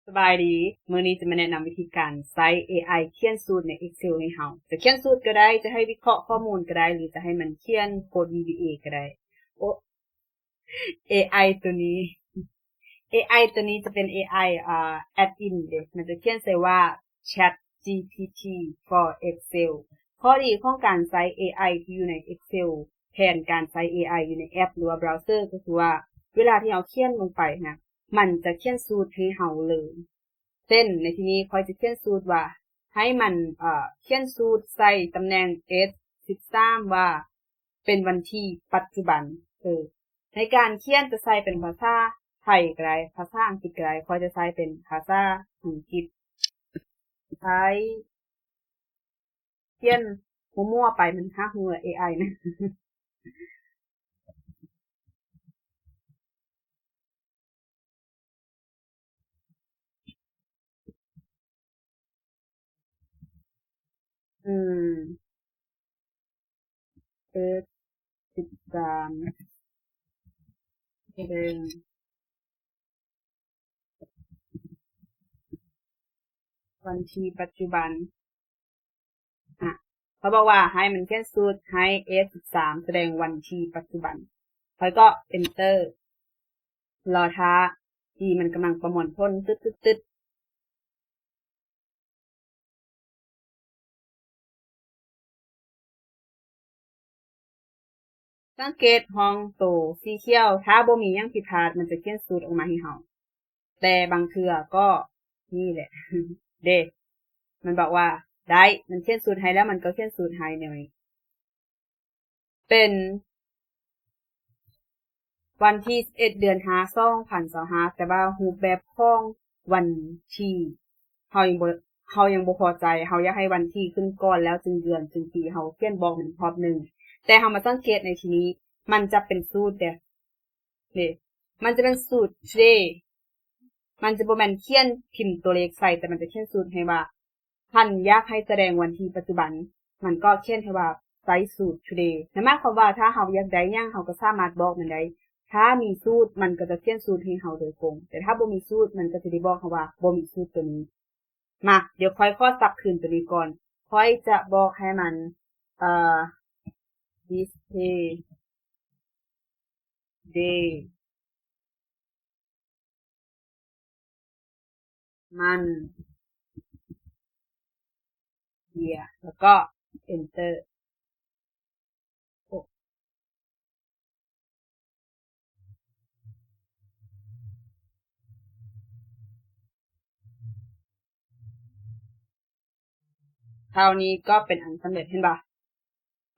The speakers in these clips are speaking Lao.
ສະບາຍດີ, ມື້ນີ້ຈະມາແນະນຳວິທີການໃຊ້ ເອໄອ ຂຽນສູດໃນ Excel ໃຫ້ເຮົາ. ຈະຂຽນສູດກໍໄດ້, ຈະໃຫ້ວິເຄາະຂໍ້ມູນກໍໄດ້, ຫຼື ຈະໃຫ້ມັນຂຽນໂຄດ VBA ກໍໄດ້. ໂອ້ ເອໄອຕົວນີ້ ເອໄອຕົວນີ້ຈະເປັນ ເອໄອ ອ່າ add-in ເດ້, ມັນຈະຂຽນໃສ່ວ່າ ChatGPT for Excel. ຂໍ້ດີຂອງການໃຊ້ ເອໄອ ທີ່ຢູ່ໃນ Excel ແທນການໃຊ້ ເອໄອ ຢູ່ໃນແອັບ ຫຼືວ່າ browser ກໍຄືວ່າ ເວລາທີ່ເຮົາຂຽນລົງໄປນະ ມັນຈະຂຽນສູດໃຫ້ເຮົາເລີຍ. ເຊັ່ນ ໃນທີ່ນີ້ຂ້ອຍຈະຂຽນສູດວ່າ ໃຫ້ມັນ ເອີ ຂຽນສູດໃສ່ຕຳແໜ່ງ F ສິບສາມ ວ່າເປັນວັນທີປັດຈຸບັນ. ເອີ ໃນການຂຽນຈະໃສ່ເປັນພາສາໄທກໍໄດ້, ພາສາອັງກິດກໍໄດ້, ຂ້ອຍຈະໃຊ້ເປັນພາສາອັງກິດ. ໃຊ້ຂຽນມົວໆໄປ, ມັນຫາຮູ້ເອໄອນະ. ອືມ ເອັກສິບສາມ ສະແດງວັນທີປັດຈຸບັນ. ອະ ເຂົາບອກວ່າໃຫ້ມັນຂຽນສູດໃຫ້ F ສິບສາມ ສະແດງວັນທີປັດຈຸບັນ. ຂ້ອຍກໍ Enter ລໍຖ້າທີ່ມັນກຳລັງປະມວນຜົນ ຕຶດໆໆ. ສັງເກດຫ້ອງໂຕສີຂຽວ, ຖ້າບໍ່ມີຫຍັງຜິດພາດ ມັນຈະຂຽນສູດອອກມາໃຫ້ເຮົາ. ແຕ່ບາງເທື່ອກໍນີ້ແຫຼະເດ້, ມັນບອກວ່າໄດ້, ມັນຂຽນສູດໃຫ້ແລ້ວ, ມັນກໍຂຽນສູດໃຫ້ແນວນີ້ ເປັນວັນທີສິບເອັດ ເດືອນຫ້າ ສອງພັນຊາວຫ້າ ແຕ່ວ່າຮູບແບບຂອງວັນທີ ເຮົາຍັງບໍ່ ເຮົາຍັງບໍ່ພໍໃຈ, ເຮົາຢາກໃຫ້ວັນທີຂຶ້ນກ່ອນ ແລ້ວຈຶ່ງເດືອນ ຈຶ່ງປີ, ເຮົາຂຽນບອກມັນຮອບໜຶ່ງ. ແຕ່ເຮົາມາສັງເກດໃນທີ່ນີ້ ມັນຈະເປັນສູດເດ້ ນີ້ ມັນຈະເປັນສູດ today. ມັນຈະບໍ່ແມ່ນຂຽນພິມຕົວເລກໃສ່, ແຕ່ມັນຈະຂຽນສູດໃຫ້ວ່າ ຄັນຢາກໃຫ້ສະແດງວັນທີປັດຈຸບັນ, ມັນກໍຂຽນໃຫ້ວ່າໃຊ້ສູດ today. ນັ້ນໝາຍຄວາມວ່າ ຖ້າເຮົາຢາກໄດ້ຫຍັງ, ເຮົາກໍສາມາດບອກມັນໄດ້. ຖ້າມີສູດ, ມັນກໍຈະຂຽນສູດໃຫ້ເຮົາໂດຍກົງ, ແຕ່ຖ້າບໍ່ມີສູດ, ມັນກໍຈະໄດ້ບອກເຮົາວ່າບໍ່ມີສູດຕົວນີ້. ມາ, ດຽວຂ້ອຍຂໍສັບຄືນຕົວນີ້ກ່ອນ. ຂ້ອຍຈະບອກໃຫ້ມັນ ເອີ display day ມັນ ເຢຍ ແລ້ວກໍ Enter. ໂອ້ ເທົ່ານີ້ກໍເປັນອັນສຳເລັດ, ເຫັນບໍ່?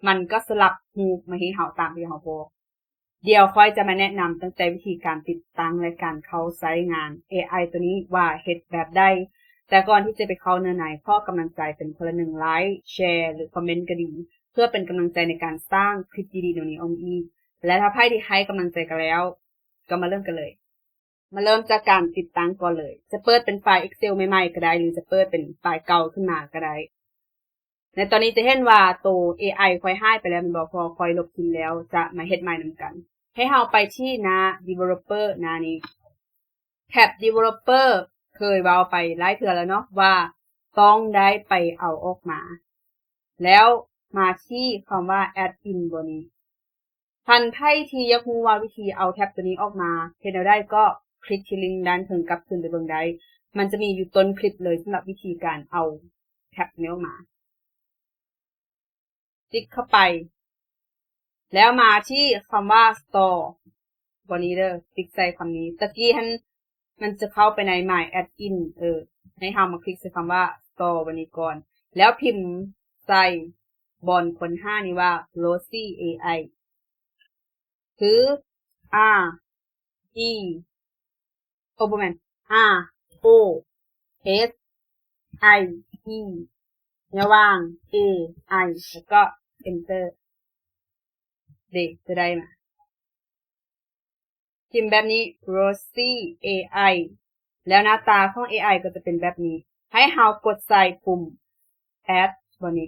ມັນກໍສະຫຼັບຮູບມາໃຫ້ເຮົາຕາມທີ່ເຮົາບອກ. ດຽວຂ້ອຍຈະມາແນະນຳຕັ້ງແຕ່ວິທີການຕິດຕັ້ງ ແລະ ການເຂົ້າໃຊ້ງານ ເອໄອ ຕົວນີ້ວ່າເຮັດແບບໃດ. ແຕ່ກ່ອນທີ່ຈະໄປເຂົ້າເນື້ອໃນ, ຂໍກຳລັງໃຈເປັນຄົນລະໜຶ່ງໄລຄ໌, ແຊ ຫຼື ຄອມເມັນກໍດີ, ເພື່ອເປັນກຳລັງໃຈໃນການສ້າງຄລິບດີໆແນວນີ້ອອກມາອີກ. ແລະ ຖ້າໃຜທີ່ໃຫ້ກຳລັງໃຈກັນແລ້ວ, ກໍມາເລີ່ມກັນເລີຍ. ມາເລີ່ມຈາກການຕິດຕັ້ງກ່ອນເລີຍ. ຈະເປີດເປັນໄຟລ໌ Excel ໃໝ່ໆກໍໄດ້ ຫຼື ຈະເປີດເປັນໄຟລ໌ເກົ່າຂຶ້ນມາກໍໄດ້. ໃນຕອນນີ້ຈະເຫັນວ່າໂຕ ເອໄອ ຂ້ອຍຫາຍໄປແລ້ວແມ່ນບໍ່? ເພາະຂ້ອຍລົບຖິ້ມແລ້ວ, ຈະມາເຮັດໃໝ່ນຳກັນ. ໃຫ້ເຮົາໄປທີ່ໜ້າ Developer ໜ້ານີ້. ແທັບ Developer ເຄີຍເວົ້າໄປຫຼາຍເທື່ອແລ້ວເນາະ ວ່າຕ້ອງໄດ້ໄປເອົາອອກມາ. ແລ້ວມາທີ່ຄຳວ່າ Add-in ບ່ອນນີ້. ຄັນໃຜທີ່ຢາກຮູ້ວ່າວິທີເອົາແທັບຕົວນີ້ອອກມາເຮັດແນວໃດ, ກໍຄລິກທີ່ລິ້ງດ້ານເທິງກັບຄືນໄປເບິ່ງໄດ້. ມັນຈະມີຢູ່ຕົ້ນຄລິບເລີຍສຳລັບວິທີການເອົາແທັບຕົວນີ້ອອກມາ. ຕິກເຂົ້າໄປ ແລ້ວມາທີ່ຄຳວ່າ Store ບ່ອນນີ້ເດີ, ຕິກໃສ່ຄຳນີ້. ຕະກີ້ຫັ້ນ ມັນຈະເຂົ້າໄປໃນ My Add-in ເອີ ໃຫ້ເຮົາມາຄລິກໃສ່ຄຳວ່າ Store ບ່ອນນີ້ກ່ອນ ແລ້ວພິມໃສ່ບ່ອນຄົ້ນຫານີ້ວ່າ Rosie ເອໄອ ຄື R E ໂອ ບໍ່ແມ່ນ R O S I E ຍະຫວ່າງ A I ແລ້ວກໍ Enter ເດ ຈະໄດ້ມາ ພິມແບບນີ້ Rosie ເອໄອ ແລ້ວໜ້າຕາຂອງ ເອໄອ ກໍຈະເປັນແບບນີ້. ໃຫ້ເຮົາກົດໃສ່ປຸ່ມ Add ບ່ອນນີ້.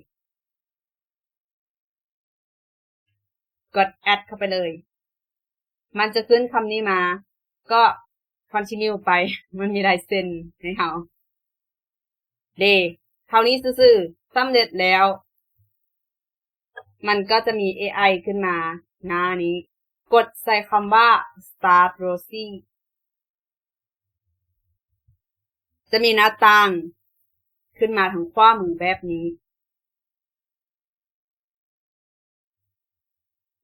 ກົດ Add ເຂົ້າໄປເລີຍ. ມັນຈະຂຶ້ນຄຳນີ້ມາ, ກໍ continue ໄປ ມັນມີຫຼາຍເສັ້ນໃຫ້ເຮົາ ເດ ເທົ່ານີ້ຊື່ໆ ສຳເລັດແລ້ວ ມັນກໍຈະມີເອໄອຂຶ້ນມາໜ້ານີ້ ກົດໃສ່ຄຳວ່າ Start Browsing ຈະມີໜ້າຕ່າງຂຶ້ນມາທາງຂວາມືແບບນີ້.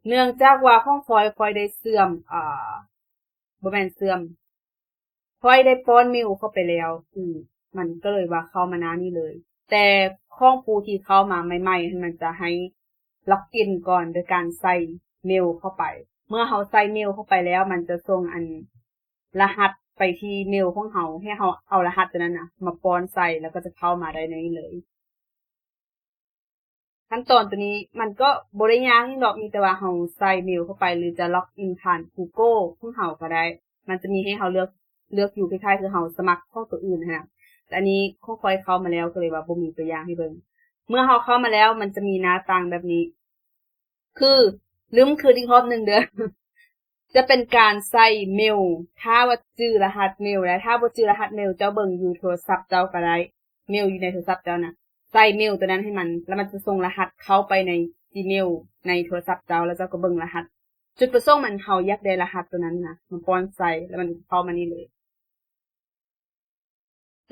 ເນື່ອງຈາກວ່າຂອງຂ້ອຍ ຂ້ອຍໄດ້ເຊື່ອມ ເອີ ບໍ່ແມ່ນເຊື່ອມ ຂ້ອຍໄດ້ປ້ອນເມວເຂົ້າໄປແລ້ວ ອື ມັນກໍເລີຍວ່າເຂົ້າມາໜ້ານີ້ເລີຍ. ແຕ່ຂອງຜູ້ທີ່ເຂົ້າມາໃໝ່ໆ ຫັ້ນ ມັນຈະໃຫ້ລັອກອິນກ່ອນໂດຍການໃສ່ເມວເຂົ້າໄປ. ເມື່ອເຮົາໃສ່ເມວເຂົ້າໄປແລ້ວ ມັນຈະສົ່ງອັນ ລະຫັດໄປທີ່ເມວຂອງເຮົາ ໃຫ້ເຮົາເອົາລະຫັດຕົວນັ້ນນະມາປ້ອນໃສ່ ແລ້ວກໍຈະເຂົ້າມາໄດ້ໃນນີ້ເລີຍ. ຂັ້ນຕອນຕົວນີ້ມັນກໍບໍ່ໄດ້ຍາກຫຍັງດອກ ມີແຕ່ວ່າເຮົາໃສ່ເມວເຂົ້າໄປ ຫຼືຈະລັອກອິນຜ່ານ Google ຂອງເຮົາກໍໄດ້ ມັນຈະມີໃຫ້ເຮົາເລືອກ ເລືອກຢູ່ ຄ້າຍໆຄືເຮົາສະໝັກຂອງຕົວອື່ນຫັ້ນນະ. ແຕ່ອັນນີ້ຂອງຂ້ອຍເຂົ້າມາແລ້ວ ກໍເລີຍວ່າບໍ່ມີຕົວຢ່າງໃຫ້ເບິ່ງ. ເມື່ອເຮົາເຂົ້າມາແລ້ວ ມັນຈະມີໜ້າຕ່າງແບບນີ້ ຄືລືມຄືນອີກຮອບໜຶ່ງເດີ້ ຈະເປັນການໃສ່ເມວ ຖ້າວ່າຈື່ລະຫັດເມວ ແລະ ຖ້າບໍ່ຈື່ລະຫັດເມວ ເຈົ້າເບິ່ງຢູ່ໂທລະສັບເຈົ້າກໍໄດ້ ເມວຢູ່ໃນໂທລະສັບເຈົ້ານະ ໃສ່ເມວຕົວນັ້ນໃຫ້ມັນ ແລ້ວມັນຈະສົ່ງລະຫັດເຂົ້າໄປໃນ Gmail ໃນໂທລະສັບເຈົ້າ ແລ້ວເຈົ້າກໍເບິ່ງລະຫັດ. ຈຸດປະສົງມັນ ເຮົາຢາກໄດ້ລະຫັດຕົວນັ້ນນະ ມາປ້ອນໃສ່ ແລ້ວມັນເຂົ້າມານີ້ເລີຍ.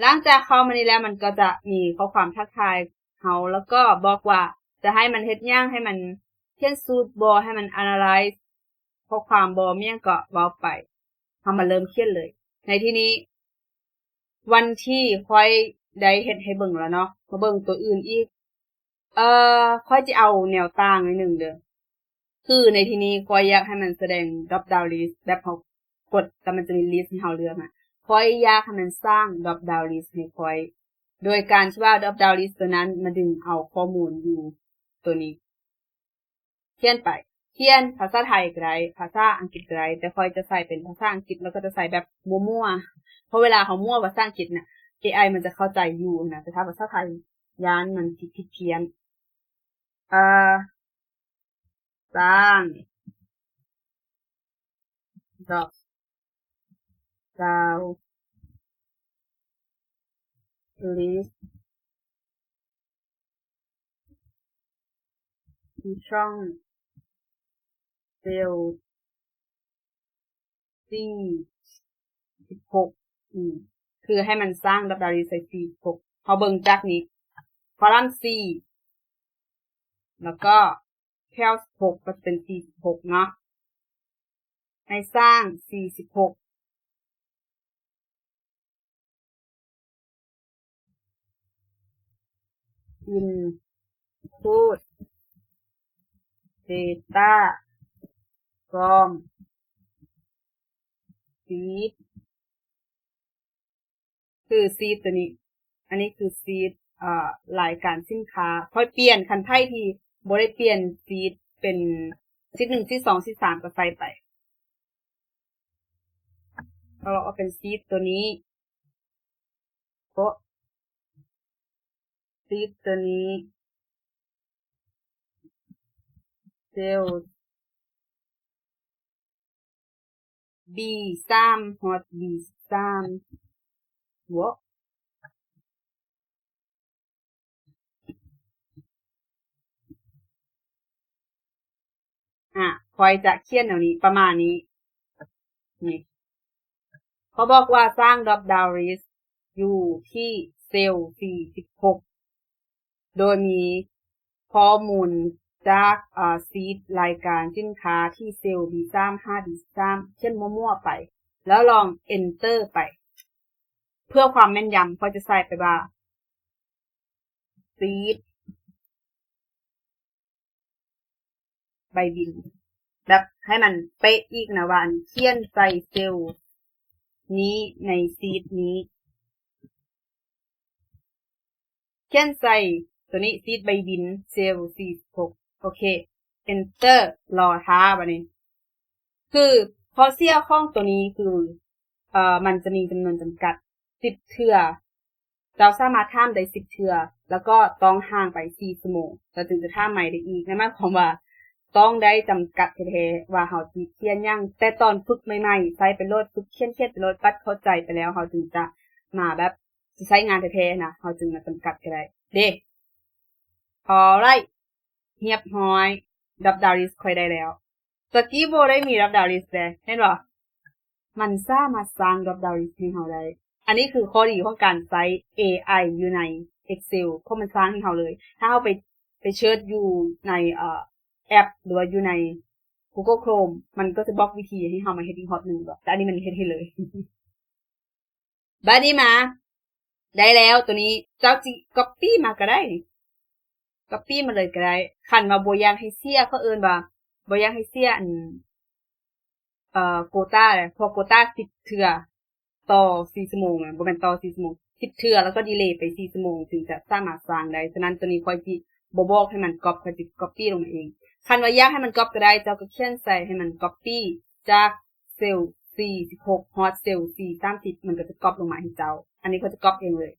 ຫຼັງຈາກເຂົ້າມານີ້ແລ້ວ ມັນກໍຈະມີຂໍ້ຄວາມທັກທາຍເຮົາ ແລ້ວກໍບອກວ່າຈະໃຫ້ມັນເຮັດຫຍັງ ໃຫ້ມັນຂຽນສູດບໍ ໃຫ້ມັນ analyze ຂໍ້ຄວາມບໍ ມີຫຍັງກໍເວົ້າໄປ. ເຮົາມາເລີ່ມຂຽນເລີຍ. ໃນທີ່ນີ້ ວັນທີຂ້ອຍໄດ້ເຮັດໃຫ້ເບິ່ງແລ້ວເນາະ ມາເບິ່ງຕົວອື່ນອີກ. ເອີ ຂ້ອຍຈະເອົາແນວຕ່າງໜ້ອຍໜຶ່ງເດີ້ ຄືໃນທີ່ນີ້ຂ້ອຍຢາກໃຫ້ມັນສະແດງ drop down list ແບບເຮົາກົດ ແລ້ວມັນຈະມີ list ໃຫ້ເຮົາເລືອກນະ. ຂ້ອຍຢາກໃຫ້ມັນສ້າງ drop down list ໃຫ້ຂ້ອຍ ໂດຍການທີ່ວ່າ drop down list ຕົວນັ້ນມາດຶງເອົາຂໍ້ມູນຢູ່ຕົວນີ້ ຂຽນໄປ ຂຽນພາສາໄທກໍໄດ້ ພາສາອັງກິດກໍໄດ້ ແຕ່ຂ້ອຍຈະໃສ່ເປັນພາສາອັງກິດ ແລ້ວກໍຈະໃສ່ແບບມົ້ວໆ ເພາະເວລາເຮົາມົ້ວພາສາອັງກິດນະ ເອໄອ ມັນຈະເຂົ້າໃຈຢູ່ນະ ແຕ່ຖ້າພາສາໄທຢ້ານມັນຊິຜິດພຽນ. ເອີ ສ້າງ drop down list ທີ່ຊ່ອງ cell ສີ່ສິບຫົກ ອື ຄືໃຫ້ມັນສ້າງ drop down list ໃສ່ ສີ່ສິບຫົກ ເຮົາເບິ່ງຈາກນີ້ column ສີ່ ແລ້ວກໍ cell ສິບຫົກ ກໍຈະເປັນ ສີ່ສິບຫົກ ເນາະ ໃຫ້ສ້າງ ສີ່ສິບຫົກ input data from sheet ຄື sheet ຕົວນີ້ ອັນນີ້ຄື sheet ເອີ ລາຍການສິນຄ້າ. ຂ້ອຍປ່ຽນ ຄັນໃຜທີ່ບໍ່ໄດ້ປ່ຽນ sheet ເປັນ sheet ໜຶ່ງ sheet ສອງ sheet ສາມ ກໍໃສ່ໄປ. ເອົາ ເອົາເປັນ sheet ຕົວນີ້ ໂປະ sheet ຕົວນີ້ cell B ສາມ ຮອດ B ສາມ ໂວະ ອາ ຂ້ອຍຈະຂຽນແນວນີ້ ປະມານນີ້ ນີ້ ເຂົາບອກວ່າສ້າງ drop down list ຢູ່ທີ່ cell ສີ່ສິບຫົກ ໂດຍມີຂໍ້ມູນຈາກ ເອີ sheet ລາຍການສິນຄ້າທີ່ cell B ສາມ ຫາ B ສາມ ຂຽນມົ້ວໆໄປ ແລ້ວລອງ enter ໄປ. ເພື່ອຄວາມແມ່ນຢຳ ຂ້ອຍຈະໃສ່ໄປວ່າ sheet ໃບບິນ ແບບໃຫ້ມັນເປະອີກນະ ວ່າອັນຂຽນໃສ່ cell ນີ້ ໃນ sheet ນີ້ ຂຽນໃສ່ຕົວນີ້ sheet ໃບບິນ cell ສີ່ສິບຫົກ ໂອເຄ enter ລໍຖ້າບາດນີ້. ຄືຂໍ້ເສຍຂອງຕົວນີ້ຄື ເອີ ມັນຈະມີຈຳນວນຈຳກັດ ສິບເທື່ອ ເຈົ້າສາມາດຖາມໄດ້ສິບເທື່ອ ແລ້ວກໍຕ້ອງຫ່າງໄປສີ່ຊົ່ວໂມງ ແລ້ວຈຶ່ງຈະຖາມໃໝ່ໄດ້ອີກ. ນັ້ນໝາຍຄວາມວ່າ ຕ້ອງໄດ້ຈຳກັດແທ້ໆວ່າເຮົາຊິຂຽນຫຍັງ. ແຕ່ຕອນຝຶກໃໝ່ໆ ໃຊ້ໄປໂລດ, ຝຶກຂຽນ, ຂຽນໄປໂລດ, ປັດເຂົ້າໃຈໄປແລ້ວ ເຮົາຈຶ່ງຈະມາແບບ ຊິໃຊ້ງານແທ້ໆນະ, ເຮົາຈຶ່ງມາຈຳກັດກໍໄດ້ເດ້. Alright ຮຽບຮ້ອຍ, Drop Down List ຂ້ອຍໄດ້ແລ້ວ. ຕະກີ້ບໍ່ໄດ້ມີ Drop Down List ເດ້, ເຫັນບໍ່? ມັນສາມາດສ້າງ Drop Down List ໃຫ້ເຮົາໄດ້. ອັນນີ້ຄືຂໍ້ດີຂອງການໃຊ້ ເອໄອ ຢູ່ໃນ Excel ເພາະມັນສ້າງໃຫ້ເຮົາເລີຍ. ຖ້າເຮົາໄປ ໄປເສີດຢູ່ໃນ ເອີ ແອັບ ຫຼືວ່າຢູ່ໃນ Google Chrome ມັນກໍຈະບອກວິທີໃຫ້ເຮົາມາເຮັດອີກຮອບໜຶ່ງ, ແຕ່ອັນນີ້ມັນເຮັດໃຫ້ເລີຍ. ບາດນີ້ມາ ໄດ້ແລ້ວ ໂຕນີ້ເຈົ້າຊິ copy ມາກໍໄດ້ນີ້ copy ມາເລີຍກໍໄດ້. ຄັນວ່າບໍ່ຢາກໃຫ້ເສຍ ເຂົາເອີ້ນວ່າບໍ່ຢາກໃຫ້ເສຍ ອັນ ເອີ ໂກຕາເດ້ ເພາະໂກຕາສິບເທື່ອຕໍ່ສີ່ຊົ່ວໂມງນະ, ບໍ່ແມ່ນຕໍ່ສີ່ຊົ່ວໂມງ, ສິບເທື່ອ ແລ້ວກໍດີເລໄປສີ່ຊົ່ວໂມງ ຈຶ່ງຈະສາມາດສ້າງໄດ້. ສະນັ້ນ ໂຕນີ້ຂ້ອຍຊິບໍ່ບອກໃຫ້ມັນກັອບ, ຂ້ອຍຊິກັອບປີ້ລົງມາເອງ. ຄັນວ່າຢາກໃຫ້ມັນກັອບກໍໄດ້, ເຈົ້າກໍຂຽນໃສ່ໃຫ້ມັນກັອບປີ້ຈາກເຊວສີ່ສິບຫົກຮອດເຊວສີ່ສາມສິບ ມັນກໍຈະກັອບລົງມາໃຫ້ເຈົ້າ. ອັນນີ້ຂ້ອຍຈະກັອບເອງເລີຍ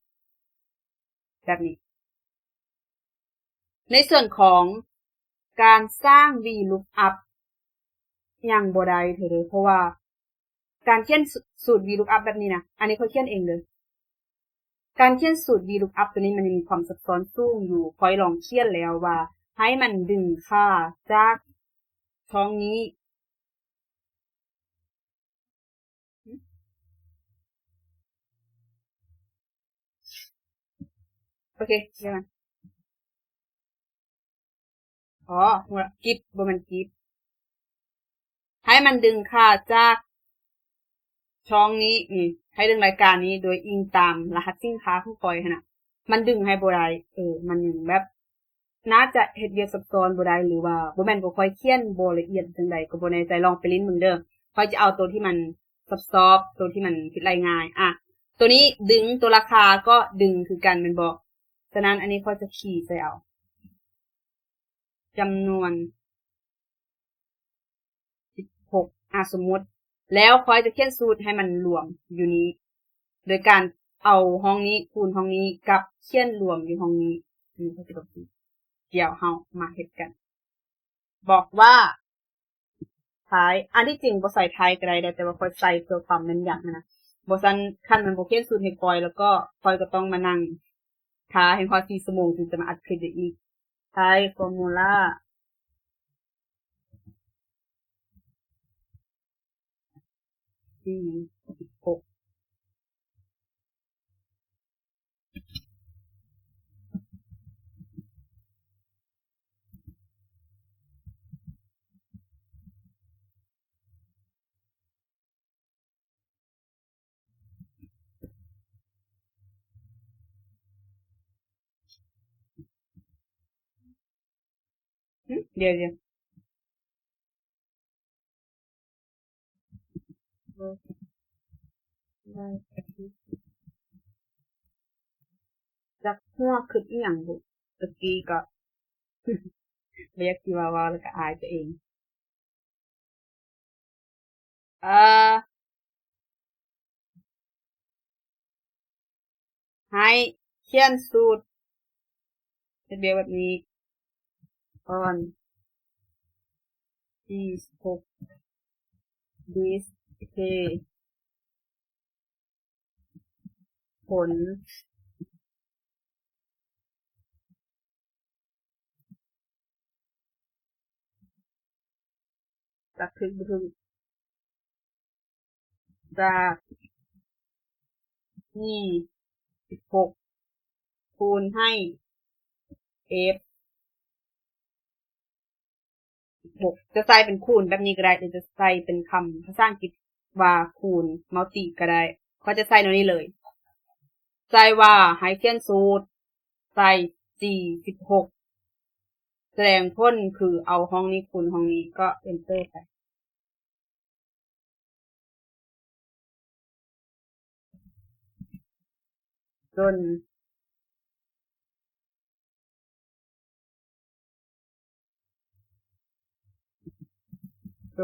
ແບບນີ້. ໃນສ່ວນຂອງການສ້າງ VLOOKUP ຍັງບໍ່ໄດ້ເທື່ອເດີ ເພາະວ່າການຂຽນສູດ VLOOKUP ແບບນີ້ນະ, ອັນນີ້ຂ້ອຍຂຽນເອງເດີ. ການຂຽນສູດ VLOOKUP ໂຕນີ້ມັນຍັງມີຄວາມຊັບຊ້ອນສູງຢູ່. ຂ້ອຍລອງຂຽນແລ້ວວ່າໃຫ້ມັນດຶງຄ່າຈາກຊ່ອງນີ້ ໂອເຄ ດຽວນະ. ອໍ ຮູ້ລະ, ກິບ ບໍ່ແມ່ນກິບ. ໃຫ້ມັນດຶງຄ່າຈາກຊ່ອງນີ້, ນີ້ ໃຫ້ດຶງລາຍການນີ້ໂດຍອີງຕາມລະຫັດສິນຄ້າຂອງຂ້ອຍຫັ້ນນະ. ມັນດຶງໃຫ້ບໍ່ໄດ້. ເອີ ມັນຍັງແບບ ໜ້າຈະເຮັດວຽກຊັບຊ້ອນບໍ່ໄດ້ ຫຼືວ່າບໍ່ແມ່ນວ່າຂ້ອຍຂຽນບໍ່ລະອຽດຈັ່ງໃດກໍບໍ່ແນ່ໃຈ, ລອງໄປຫຼິ້ນເບິ່ງເດີ. ຂ້ອຍຈະເອົາໂຕທີ່ມັນຊອບໆ ໂຕທີ່ມັນຄິດໄລ່ງ່າຍ. ອະ ໂຕນີ້ດຶງ, ໂຕລາຄາກໍດຶງຄືກັນແມ່ນບໍ່? ສະນັ້ນ ອັນນີ້ຂ້ອຍຈະຄີໃສ່ເອົາ ຈຳນວນສິບຫົກ ອາ ສົມມຸດ, ແລ້ວຂ້ອຍຈະຂຽນສູດໃຫ້ມັນລວມຢູ່ນີ້ ໂດຍການເອົາຫ້ອງນີ້ຄູນຫ້ອງນີ້ກັບຂຽນລວມຢູ່ຫ້ອງນີ້. ນີ້ກໍຄື ດຽວເຮົາມາເຮັດກັນ. ບອກວ່າ ໄທ, ອັນທີ່ຈິງບໍ່ໃສ່ໄທກໍໄດ້ເດ້, ແຕ່ວ່າຂ້ອຍໃສ່ເພື່ອຄວາມແມ່ນຢຳຫັ້ນນະ. ບໍ່ຊັ້ນ ຄັນມັນບໍ່ຂຽນສູດໃຫ້ຂ້ອຍ ແລ້ວກໍຂ້ອຍກໍຕ້ອງມານັ່ງຖ້າໃຫ້ຮອດສີ່ຊົ່ວໂມງ ຈຶ່ງຈະມາອັດຄລິບໄດ້ອີກ. ໄທ formula ສີ່ສິບຫົກ. ຫຶ ດຽວໆ ຈັກຫົວຄຶດອີ່ຫຍັງບຸ ຕະກີ້ກໍບໍ່ຢາກຊິເວົ້າ ເວົ້າແລ້ວກໍອາຍຕົວເອງ. ເອີ ໃຫ້ຂຽນສູດ ເຮັດວຽກແບບນີ້ ອອນ ສີ່ສິບຫົກ ດິສເພລ ຜົນ ຈັກຖືກບໍ່ຖືກ ຈາກ ນີ້ ສິບຫົກ ຄູນໃຫ້ ເອັຟ ສິບຫົກ ຈະໃສ່ເປັນຄູນແບບນີ້ກໍໄດ້ ຫຼືຈະໃສ່ເປັນຄຳພາສາອັງກິດວ່າຄູນ ມັລຕິ ກໍໄດ້. ຂ້ອຍຈະໃສ່ແນວນີ້ເລີຍ ໃສ່ວ່າໃຫ້ຂຽນສູດ ໃສ່ ຈີ ສິບຫົກ ສະແດງຜົນຄືເອົາຫ້ອງນີ້ຄູນຫ້ອງນີ້ ກໍເອັນເຕີໄປ. ຈົນ ໂຊ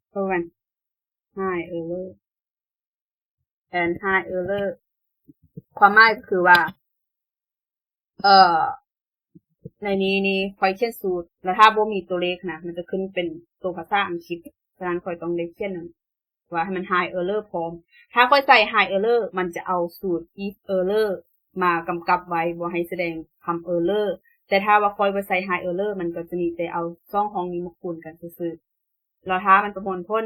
ໂຊ ໄຮເອີເລີ ແອນໄຮເອີເລີ ຄວາມໝາຍກໍຄືວ່າ ເອີ ໃນນີ້ນີ້ຂ້ອຍຂຽນສູດ ແລ້ວຖ້າບໍ່ມີຕົວເລກນະ ມັນຈະຂຶ້ນເປັນຕົວພາສາອັງກິດ. ສະນັ້ນຂ້ອຍຕ້ອງໄດ້ຂຽນນັ້ນ ວ່າໃຫ້ມັນ high error ພ້ອມ. ຖ້າຂ້ອຍໃສ່ high error ມັນຈະເອົາສູດ if error ມາກຳກັບໄວ້ ບໍ່ໃຫ້ສະແດງຄຳ error. ແຕ່ຖ້າວ່າຂ້ອຍບໍ່ໃສ່ high error ມັນກໍຈະມີແຕ່ເອົາສອງຫ້ອງນີ້ມາຄູນກັນຊື່ໆ. ລໍຖ້າມັນປະມວນຜົນ.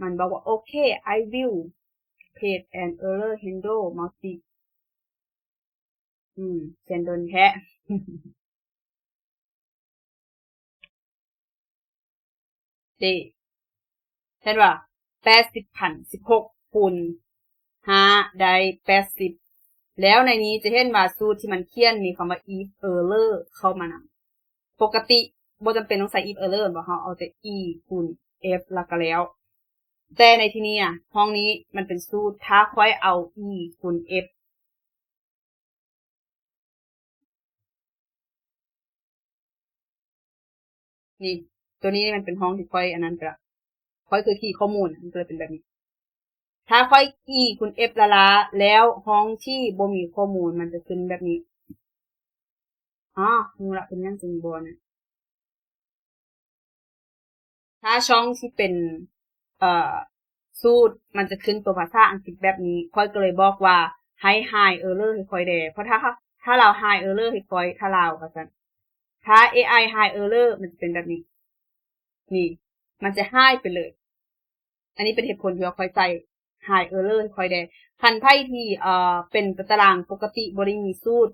ມັນບອກວ່າ ໂອເຄ I will create an error handle multi ອືມ ຂຽນດົນແທ້. ເດ້ ເຫັນບໍ່? ແປດສິບພັນ ສິບຫົກຄູນຫ້າໄດ້ແປດສິບ. ແລ້ວໃນນີ້ຈະເຫັນວ່າສູດທີ່ມັນຂຽນມີຄຳວ່າ if error ເຂົ້າມານຳ. ປົກກະຕິບໍ່ຈຳເປັນຕ້ອງໃສ່ if error ແມ່ນບໍ່? ເຮົາເອົາແຕ່ e ຄູນ f ແລ້ວກໍແລ້ວ. ແຕ່ໃນທີ່ນີ້ນະ ຫ້ອງນີ້ມັນເປັນສູດ ຖ້າຂ້ອຍເອົາ e ຄູນ f ນີ້ ຕົວນີ້ມັນເປັນຫ້ອງທີ່ຂ້ອຍອັນນັ້ນໄປລະ ຂ້ອຍຄືຄີຂໍ້ມູນ ມັນກໍເລີຍເປັນແບບນີ້. ຖ້າຂ້ອຍ e ຄູນ f ລ້າໆ ແລ້ວຫ້ອງທີ່ບໍ່ມີຂໍ້ມູນມັນຈະຂຶ້ນແບບນີ້. ອໍ ຮູ້ລະ ເປັນຫຍັງຈຶ່ງບໍ່ນະ. ຖ້າຊ່ອງທີ່ເປັນ ເອີ ສູດ ມັນຈະຂຶ້ນຕົວພາສາອັງກິດແບບນີ້ ຂ້ອຍກໍເລີຍບອກວ່າໃຫ້ high error ໃຫ້ຂ້ອຍແດ່ ເພາະຖ້າ ຖ້າລາວ high error ໃຫ້ຂ້ອຍ ຖ້າລາວວ່າຊັ້ນ ຖ້າ ເອໄອ high error ມັນຈະເປັນແບບນີ້ ນີ້ ມັນຈະຫາຍໄປເລີຍ. ອັນນີ້ເປັນເຫດຜົນທີ່ວ່າຂ້ອຍໃສ່ high error ໃຫ້ຂ້ອຍແດ່. ຄັນໃຜທີ່ ເອີ ເປັນຕາຕະລາງປົກກະຕິ ບໍ່ໄດ້ມີສູດ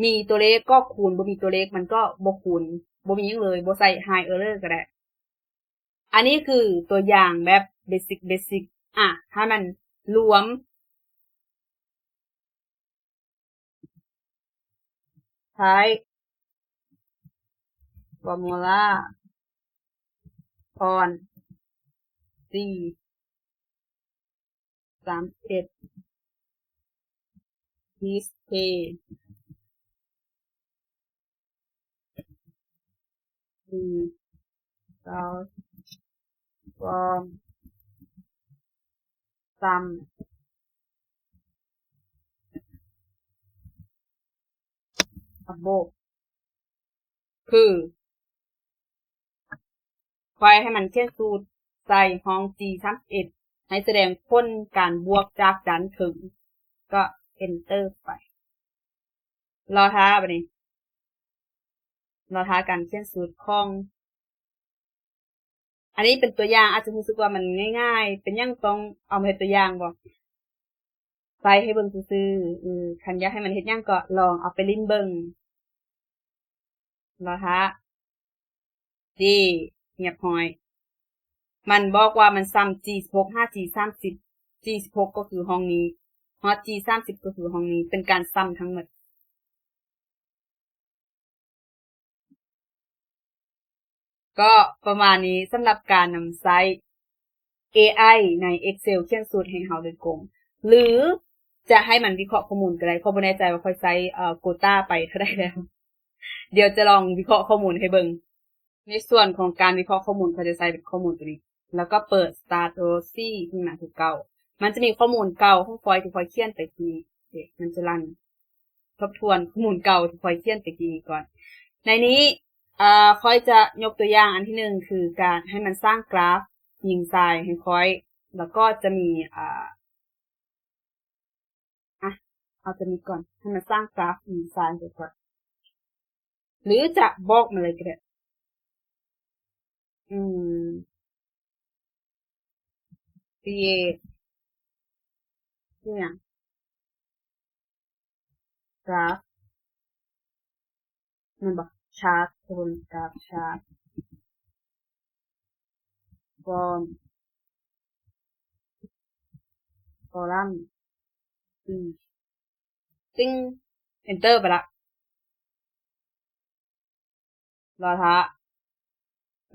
ມີຕົວເລກກໍຄູນ ບໍ່ມີຕົວເລກມັນກໍບໍ່ຄູນ ບໍ່ມີຫຍັງເລີຍ ບໍ່ໃສ່ high error ກໍໄດ້. ອັນນີ້ຄືຕົວຢ່າງແບບ basic basic ອະ ໃຫ້ມັນລວມ ໃຊ້ formula ອອນ C ສາມເອັດ display ບວກ ຄື ຂ້ອຍໃຫ້ມັນຂຽນສູດໃສ່ຫ້ອງ G ສາມສິບເອັດ ໃຫ້ສະແດງຜົນການບວກຈາກດ້ານເທິງ ກໍ Enter ໄປ. ລໍຖ້າບາດນີ້ ລໍຖ້າການຂຽນສູດຂອງ ອັນນີ້ເປັນຕົວຢ່າງ ອາດຈະຮູ້ສຶກວ່າມັນງ່າຍໆ ເປັນຫຍັງຕ້ອງເອົາມາເຮັດຕົວຢ່າງບໍ? ໃສ່ໃຫ້ເບິ່ງຊື່ໆ ເອີ ຄັນຢາກໃຫ້ມັນເຮັດຫຍັງກໍລອງເອົາໄປຫຼິ້ນເບິ່ງ. ລໍຖ້າ ດີ ຮຽບຮ້ອຍ. ມັນບອກວ່າມັນສ່ຳ G ສິບຫົກ ຫາ G ສາມສິບ G ສິບຫົກ ກໍຄືຫ້ອງນີ້ ຮອດ G ສາມສິບ ກໍຄືຫ້ອງນີ້ ເປັນການສ່ຳທັງໝົດ. ກໍປະມານນີ້ສຳລັບການນຳໃຊ້ ເອໄອ ໃນ Excel ຂຽນສູດໃຫ້ເຮົາໂດຍກົງ ຫຼື ຈະໃຫ້ມັນວິເຄາະຂໍ້ມູນກໍໄດ້. ຂ້ອຍບໍ່ແນ່ໃຈວ່າຂ້ອຍໃຊ້ ເອີ quota ໄປເທົ່າໃດແລ້ວ. ດຽວຈະລອງວິເຄາະຂໍ້ມູນໃຫ້ເບິ່ງ. ໃນສ່ວນຂອງການວິເຄາະຂໍ້ມູນ ຂ້ອຍຈະໃຊ້ເປັນຂໍ້ມູນຕົວນີ້ ແລ້ວກໍເປີດ Start Row ສີ່ ຂຶ້ນມາຄືເກົ່າ. ມັນຈະມີຂໍ້ມູນເກົ່າຂອງຂ້ອຍທີ່ຂ້ອຍຂຽນໄປກີ້ນີ້ ເອີ ມັນຈະລັນ ທົບທວນຂໍ້ມູນເກົ່າທີ່ຂ້ອຍຂຽນແຕ່ກີ້ນີ້ກ່ອນ. ໃນນີ້ ເອີ ຂ້ອຍຈະຍົກຕົວຢ່າງອັນທີໜຶ່ງ ຄືການໃຫ້ມັນສ້າງກຣາຟຍິງຊາຍໃຫ້ຂ້ອຍ ແລ້ວກໍຈະມີ ອາ ອາ ເອົາຕົວນີ້ກ່ອນ ໃຫ້ມັນສ້າງກຣາຟຍິງຊາຍໃຫ້ຂ້ອຍ ຫຼືຈະບອກມາເລີຍກໍໄດ້. ອືມ create ອີ່ຫຍັງ graph ແມ່ນບໍ່? Chart ທຸກຄົນ graph chart form column ອືມ ຕຶງ enter ໄປລະ. ລໍຖ້າ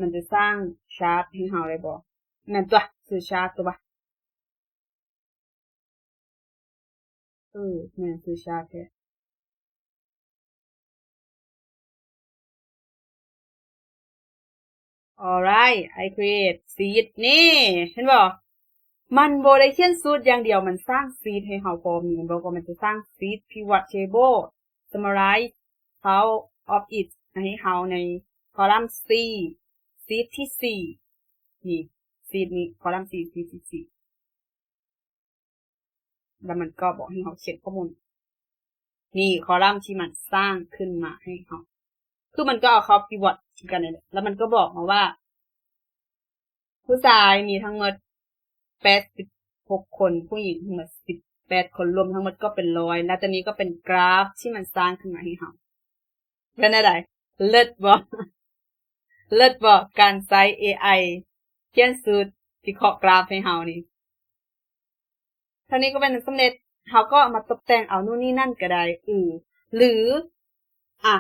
ມັນຈະສ້າງ chart ໃຫ້ເຮົາໄດ້ບໍ່? ແມ່ນຕົວະ ຊື່ chart ຕົວະ. ເອີ ແມ່ນ ຊື່ chart ແທ້. Alright, I create sheet ນີ້ ເຫັນບໍ່? ມັນບໍ່ໄດ້ຂຽນສູດຢ່າງດຽວ ມັນສ້າງ sheet ໃຫ້ເຮົາພ້ອມ. ນີ້ມັນບອກວ່າມັນຈະສ້າງ sheet, pivot table, summarize, result of it ໃຫ້ເຮົາໃນຄໍລັມ C, sheet ທີ C ນີ້ sheet ນີ້ ຄໍລັມ C, sheet ທີ C ແລ້ວມັນກໍບອກໃຫ້ເຮົາຂຽນຂໍ້ມູນ ນີ້ຄໍລັມທີ່ມັນສ້າງຂຶ້ນມາໃຫ້ເຮົາ ຄືມັນກໍເອົາເຂົ້າ pivot ຄືກັນນີ້ແຫຼະ ແລ້ວມັນກໍບອກມາວ່າ ຜູ້ຊາຍມີທັງໝົດແປດສິບຫົກຄົນ ຜູ້ຍິງທັງໝົດສິບແປດຄົນ ລວມທັງໝົດກໍເປັນຮ້ອຍ ແລ້ວຕອນນີ້ກໍເປັນກຣາຟທີ່ມັນສ້າງຂຶ້ນມາໃຫ້ເຮົາ ເປັນແນວໃດ? ເລີດບໍ່? ເລີດບໍ່? ການໃຊ້ A I ຂຽນສູດວິເຄາະກຣາຟໃຫ້ເຮົານີ້ ເທົ່ານີ້ກໍແມ່ນສຳເລັດ ເຮົາກໍເອົາມາຕົບແຕ່ງເອົາໂນ່ນນີ້ນັ້ນກໍໄດ້ ອື ຫຼື ອະ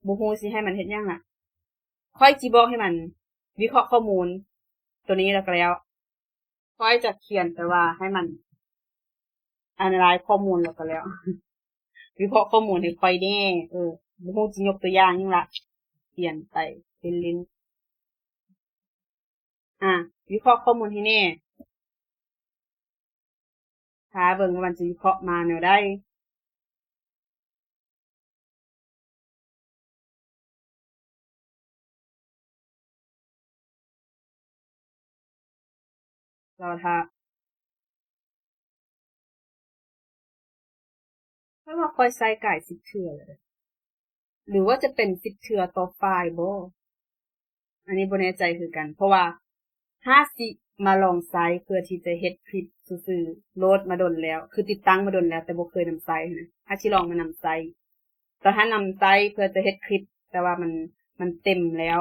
ບໍ່ຮູ້ຊິໃຫ້ມັນເຮັດຫຍັງລະ ຂ້ອຍຊິບອກໃຫ້ມັນວິເຄາະຂໍ້ມູນໂຕນີ້ແລ້ວກໍແລ້ວ ຂ້ອຍຈະຂຽນແຕ່ວ່າໃຫ້ມັນ analyze ຂໍ້ມູນແລ້ວກໍແລ້ວ ວິເຄາະຂໍ້ມູນໃຫ້ຂ້ອຍແດ່ ເອີ ບໍ່ຮູ້ຊິຍົກຕົວຢ່າງຫຍັງລະ ຂຽນໄປເປັນລິ້ນ ອາ ວິເຄາະຂໍ້ມູນໃຫ້ແດ່ ຖ້າເບິ່ງວ່າມັນຈະວິເຄາະມາແນວໃດ ລໍຖ້າ ເພາະວ່າຂ້ອຍໃສ່ກາຍສິບເທື່ອແລ້ວເດ້ ຫຼືວ່າຈະເປັນສິບເທື່ອຕໍ່ຝ່າຍບໍ? ອັນນີ້ບໍ່ແນ່ໃຈຄືກັນ ເພາະວ່າຫາຊິມາລອງໃຊ້ເພື່ອທີ່ຈະເຮັດຄລິບຊື່ໆ ໂຫຼດມາດົນແລ້ວ ຄືຕິດຕັ້ງມາດົນແລ້ວ ແຕ່ບໍ່ເຄີຍນຳໃຊ້ຫັ້ນນະ ຫາຊິລອງມານຳໃຊ້ ຕອນຫັ້ນນຳໃຊ້ເພື່ອຈະເຮັດຄລິບ ແຕ່ວ່າມັນ ມັນເຕັມແລ້ວ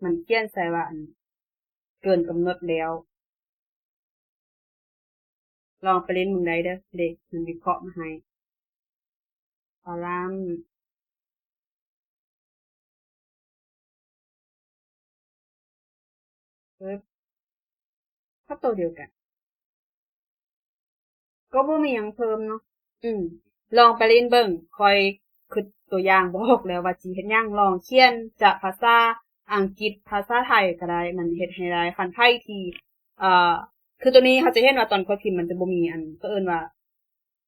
ມັນຂຽນໃສ່ວ່າ ອັນ ເກີນກຳນົດແລ້ວ ລອງໄປຫຼິ້ນເບິ່ງໄດ້ເດີ ເດ ມັນວິເຄາະມາໃຫ້ ຄໍລັມ ປຶບ ກໍໂຕດຽວກັນ ກໍບໍ່ມີຫຍັງເພີ່ມເນາະ ອືມ ລອງໄປຫຼິ້ນເບິ່ງ ຂ້ອຍຄິດຕົວຢ່າງບໍ່ອອກແລ້ວວ່າຊິເຮັດຫຍັງ ລອງຂຽນຈາກພາສາອັງກິດ ພາສາໄທກໍໄດ້ ມັນເຮັດໃຫ້ໄດ້ ຄັນໃຜທີ່ ເອີ ຄືໂຕນີ້ເຮົາຈະເຫັນວ່າຕອນຂ້ອຍພິມມັນຈະບໍ່ມີອັນ ເຂົາເອີ້ນວ່າ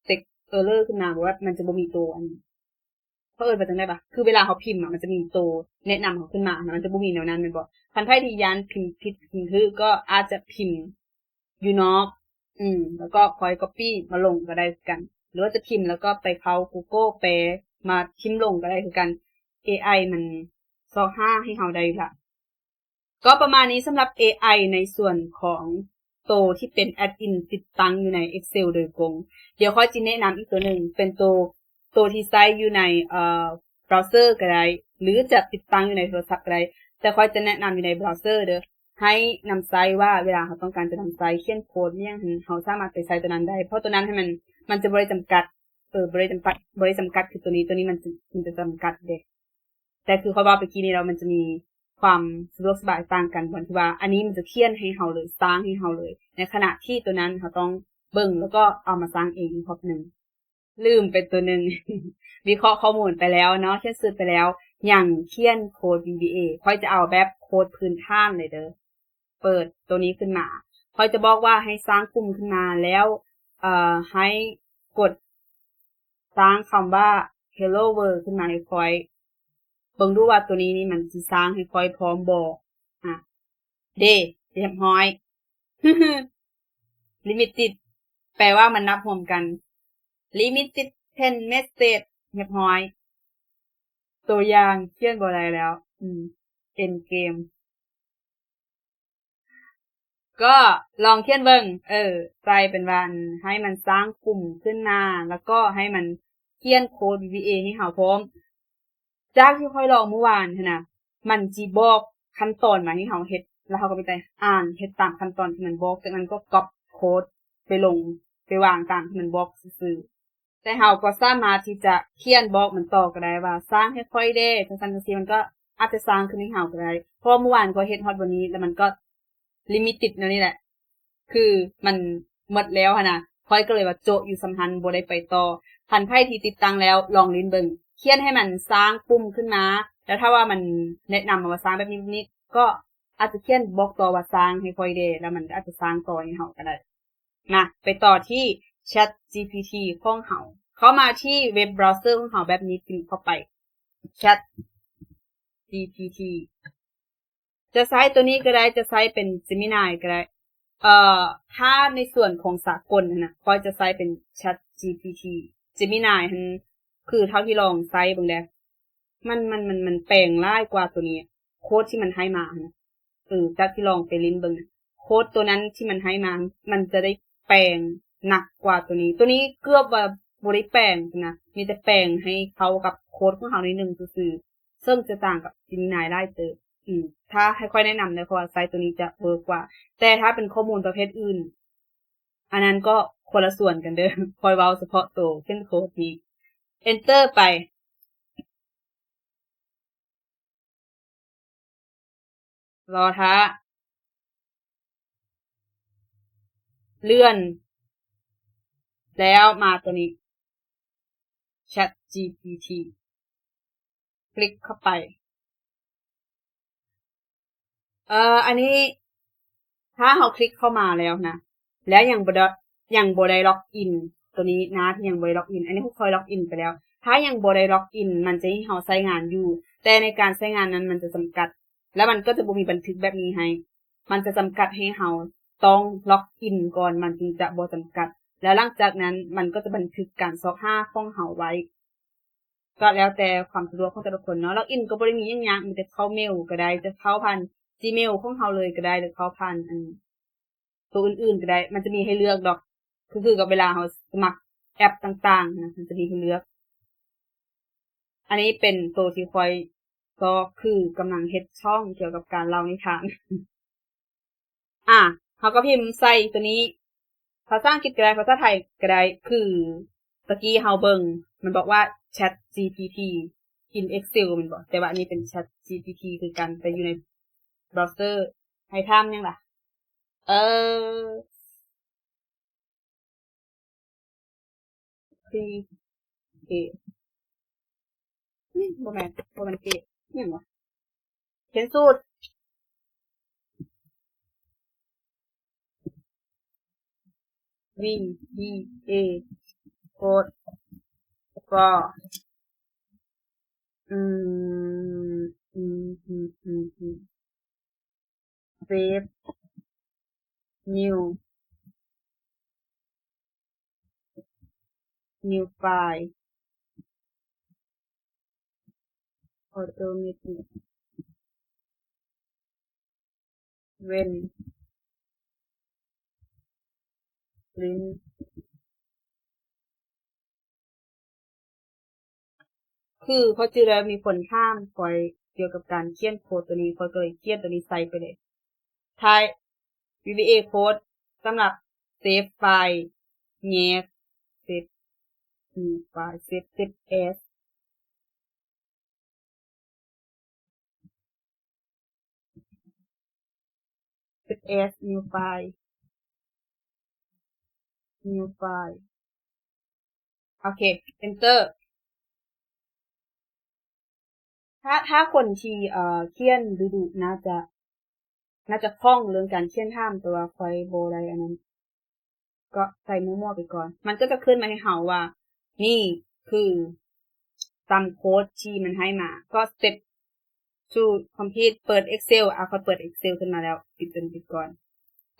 text error ຂຶ້ນມາ ແບບມັນຈະບໍ່ມີໂຕອັນ ເຂົາເອີ້ນວ່າຈັ່ງໃດຫວະ ຄືເວລາເຮົາພິມອະ ມັນຈະມີໂຕແນະນຳເຮົາຂຶ້ນມາ ມັນຈະບໍ່ມີແນວນັ້ນແມ່ນບໍ່? ຄັນໃຜທີ່ຢ້ານພິມຜິດພິມຖືກ ກໍອາດຈະພິມຢູ່ນອກ ອືມ ແລ້ວກໍຄ່ອຍ copy ມາລົງກໍໄດ້ຄືກັນ ຫຼືວ່າຈະພິມແລ້ວກໍໄປເຂົ້າ Google ແປ ມາພິມລົງກໍໄດ້ຄືກັນ ເອໄອ ມັນຊອກຫາໃຫ້ເຮົາໄດ້ຢູ່ລະ. ກໍປະມານນີ້ສຳລັບເອໄອໃນສ່ວນຂອງໂຕທີ່ເປັນແອັດອິນຕິດຕັ້ງຢູ່ໃນ Excel ໂດຍກົງ. ດຽວຂ້ອຍຊິແນະນຳອີກໂຕໜຶ່ງ ເປັນໂຕ ໂຕທີ່ໃຊ້ຢູ່ໃນ ເອີ browser ກໍໄດ້ ຫຼືຈະຕິດຕັ້ງຢູ່ໃນໂທລະສັບກໍໄດ້ ແຕ່ຂ້ອຍຈະແນະນຳຢູ່ໃນ browser ເດີ ໃຫ້ນຳໃຊ້ວ່າເວລາເຮົາຕ້ອງການຈະນຳໃຊ້ຂຽນໂຄດອີ່ຫຍັງຫັ້ນ ເຮົາສາມາດໄປໃຊ້ໂຕນັ້ນໄດ້ ເພາະໂຕນັ້ນຫັ້ນມັນ ມັນຈະບໍ່ໄດ້ຈຳກັດ ເອີ ບໍ່ໄດ້ຈຳກັດ ບໍ່ໄດ້ຈຳກັດຄືໂຕນີ້ ໂຕນີ້ມັນຈະ ມັນຈະຈຳກັດເດ້. ແຕ່ຄືຂ້ອຍເວົ້າໄປກີ້ນີ້ແລ້ວ ມັນຈະມີຄວາມສະດວກສະບາຍຕ່າງກັນ ບ່ອນທີ່ວ່າອັນນີ້ມັນຈະຂຽນໃຫ້ເຮົາເລີຍ ສ້າງໃຫ້ເຮົາເລີຍ ໃນຂະນະທີ່ໂຕນັ້ນເຮົາຕ້ອງເບິ່ງ ແລ້ວກໍເອົາມາສ້າງເອງອີກຮອບໜຶ່ງ. ລືມໄປໂຕໜຶ່ງ ວິເຄາະຂໍ້ມູນໄປແລ້ວເນາະ ຂຽນສູດໄປແລ້ວ ຍັງຂຽນໂຄດ VBA ຂ້ອຍຈະເອົາແບບໂຄດພື້ນຖານເລີຍເດີ. ເປີດໂຕນີ້ຂຶ້ນມາ ຂ້ອຍຈະບອກວ່າໃຫ້ສ້າງປຸ່ມຂຶ້ນມາ ແລ້ວ ເອີ ໃຫ້ກົດສ້າງຄຳວ່າ Hello World ຂຶ້ນມາໃຫ້ຂ້ອຍ ເບິ່ງດູວ່າໂຕນີ້ນີ້ມັນຊິສ້າງໃຫ້ຂ້ອຍພ້ອມບໍ່? ອະ ເດ ຮຽບຮ້ອຍ Limited ແປວ່າມັນນັບຮວມກັນ Limited ten message ຮຽບຮ້ອຍ. ຕົວຢ່າງຂຽນບໍ່ໄດ້ແລ້ວ ອືມ End game. ກໍລອງຂຽນເບິ່ງ ເອີ ໃສ່ເປັນວ່າ ອັນ ໃຫ້ມັນສ້າງປຸ່ມຂຶ້ນມາ ແລ້ວກໍໃຫ້ມັນຂຽນໂຄດ VBA ໃຫ້ເຮົາພ້ອມ. ຈາກທີ່ຂ້ອຍລອງມື້ວານຫັ້ນນະ ມັນຊິບອກຂັ້ນຕອນມາໃຫ້ເຮົາເຮັດ ແລ້ວເຮົາກໍມີແຕ່ອ່ານເຮັດຕາມຂັ້ນຕອນທີ່ມັນບອກ ຈາກນັ້ນກໍກັອບໂຄດໄປລົງ ໄປວາງຕາມທີ່ມັນບອກຊື່ໆ. ແຕ່ເຮົາກໍສາມາດທີ່ຈະຂຽນບອກມັນຕໍ່ກໍໄດ້ວ່າ ສ້າງໃຫ້ຂ້ອຍແດ່ ຈັ່ງຊັ້ນຈັ່ງຊີ້ ມັນກໍອາດຈະສ້າງຂຶ້ນໃຫ້ເຮົາກໍໄດ້ ເພາະວ່າມື້ວານຂ້ອຍເຮັດຮອດບ່ອນນີ້ ແລ້ວມັນກໍ limited ແນວນີ້ແຫຼະ ຄືມັນໝົດແລ້ວຫັ້ນນະ ຂ້ອຍກໍເລີຍວ່າໂຈະຢູ່ສ່ຳຫັ້ນ ບໍ່ໄດ້ໄປຕໍ່. ຄັນໃຜທີ່ຕິດຕັ້ງແລ້ວ ລອງຫຼິ້ນເບິ່ງ ຂຽນໃຫ້ມັນສ້າງປຸ່ມຂຶ້ນມາ ແລ້ວຖ້າວ່າມັນແນະນຳມາວ່າສ້າງແບບນີ້ແບບນີ້ ກໍອາດຈະຂຽນບອກຕໍ່ວ່າ ສ້າງໃຫ້ຂ້ອຍແດ່ ແລ້ວມັນກໍອາດຈະສ້າງຕໍ່ໃຫ້ເຮົາກໍໄດ້. ມາ ໄປຕໍ່ທີ່ ChatGPT ຂອງເຮົາ. ເຂົ້າມາທີ່ເວັບເບຣາວເຊີຂອງເຮົາແບບນີ້ ພິມເຂົ້າໄປ ChatGPT ຈະໃຊ້ໂຕນີ້ກໍໄດ້ ຈະໃຊ້ເປັນ Gemini ກໍໄດ້. ເອີ ຖ້າໃນສ່ວນຂອງສາກົນຫັ້ນນະ ຂ້ອຍຈະໃຊ້ເປັນ ChatGPT Gemini ຫັ້ນ ຄືເທົ່າທີ່ລອງໃຊ້ເບິ່ງແລ້ວ ມັນ ມັນ ມັນ ມັນແປງຫຼາຍກວ່າໂຕນີ້ ໂຄດທີ່ມັນໃຫ້ມາຫັ້ນນະ. ເອີ ຈາກທີ່ລອງໄປຫຼິ້ນເບິ່ງນະ ໂຄດໂຕນັ້ນທີ່ມັນໃຫ້ມາ ມັນຈະໄດ້ແປງໜັກກວ່າໂຕນີ້. ໂຕນີ້ເກືອບວ່າບໍ່ໄດ້ແປງຊັ້ນນະ ມີແຕ່ແປງໃຫ້ເຂົ້າກັບໂຄດຂອງເຮົາໜ້ອຍໜຶ່ງຊື່ໆ ເຊິ່ງຈະຕ່າງກັບ Gemini ຫຼາຍເຕີບ. ອືມ ຖ້າໃຫ້ຂ້ອຍແນະນຳເດີ ເພາະວ່າໃຊ້ໂຕນີ້ຈະເວີກກວ່າ. ແຕ່ຖ້າເປັນຂໍ້ມູນປະເພດອື່ນ ອັນນັ້ນກໍຄົນລະສ່ວນກັນເດີ. ຂ້ອຍເວົ້າສະເພາະໂຕຂຽນໂຄດນີ້. Enter ໄປ. ລໍຖ້າ ເລື່ອນ ແລ້ວມາຕົວນີ້ ChatGPT ຄລິກເຂົ້າໄປ. ເອີ ອັນນີ້ ຖ້າເຮົາຄລິກເຂົ້າມາແລ້ວນະ ແລ້ວຍັງບໍ່ໄດ້ ຍັງບໍ່ໄດ້ລັອກອິນ ຕົວນີ້ນະ ທີ່ຍັງບໍ່ໄດ້ລັອກອິນ ອັນນີ້ຂ້ອຍລັອກອິນໄປແລ້ວ. ຖ້າຍັງບໍ່ໄດ້ລັອກອິນ ມັນຈະໃຫ້ເຮົາໃຊ້ງານຢູ່ ແຕ່ໃນການໃຊ້ງານນັ້ນມັນຈະຈຳກັດ ແລ້ວມັນກໍຈະບໍ່ມີບັນທຶກແບບນີ້ໃຫ້. ມັນຈະຈຳກັດໃຫ້ເຮົາຕ້ອງລັອກອິນກ່ອນ ມັນຈຶ່ງຈະບໍ່ຈຳກັດ ແລ້ວຫຼັງຈາກນັ້ນມັນກໍຈະບັນທຶກການຊອກຫາຂອງເຮົາໄວ້. ກໍແລ້ວແຕ່ຄວາມສະດວກຂອງແຕ່ລະຄົນເນາະ. ລັອກອິນກໍບໍ່ໄດ້ມີຫຍັງຍາກ ມີແຕ່ເຂົ້າເມວກໍໄດ້ ຈະເຂົ້າຜ່ານ Gmail ຂອງເຮົາເລີຍກໍໄດ້ ຫຼືເຂົ້າຜ່ານອັນ ໂຕອື່ນໆກໍໄດ້ ມັນຈະມີໃຫ້ເລືອກດອກ ຄື ຄືກັບເວລາເຮົາສະໝັກແອັບຕ່າງໆນະ ມັນຈະມີໃຫ້ເລືອກ. ອັນນີ້ເປັນໂຕທີ່ຂ້ອຍຊອກ ຄືກຳລັງເຮັດຊ່ອງກ່ຽວກັບການເລົ່ານິທານ. ອາ ເຮົາກໍພິມໃສ່ຕົວນີ້ ພາສາອັງກິດກໍໄດ້ ພາສາໄທກໍໄດ້ ຄືຕະກີ້ເຮົາເບິ່ງ ມັນບອກວ່າ ChatGPT in Excel ແມ່ນບໍ່? ແຕ່ວ່າອັນນີ້ເປັນ ChatGPT ຄືກັນ ແຕ່ຢູ່ໃນເບຣາວເຊີ. ໃຫ້ຖາມຫຍັງລະ? ເອີ Create ນີ້ ບໍ່ແມ່ນ ບໍ່ແມ່ນ Create ຫຍັງວະ? ຂຽນສູດ V B A code for ອືມ ອືມ ອືມ ອືມ Save New New File Automatic When Print ຄືຂ້ອຍຈື່ແລ້ວມີຄົນຖາມຂ້ອຍກ່ຽວກັບການຂຽນໂຄດຕົວນີ້ ຂ້ອຍກໍເລີຍຂຽນຕົວນີ້ໃສ່ໄປເລີຍ Type V B A Code ສຳລັບ Save File ແຍກ Save New File Save Save As Save as new file new file ໂອເຄ enter ຖ້າ ຖ້າຄົນທີ່ ເອີ ຂຽນດຸໆ ໜ້າຈະ ໜ້າຈະຄ່ອງເລື່ອງການຂຽນຖາມ ແຕ່ວ່າຂ້ອຍບໍ່ໄດ້ອັນນັ້ນ ກໍໃສ່ມົ້ວໆໄປກ່ອນ ມັນກໍຈະຂຶ້ນມາໃຫ້ເຮົາວ່າ ນີ້ຄືຕາມໂຄດທີ່ມັນໃຫ້ມາ ກໍ step to complete ເປີດ Excel ອາ ຂ້ອຍເປີດ Excel ຂຶ້ນມາແລ້ວ ປິດຕົວນີ້ໄປກ່ອນ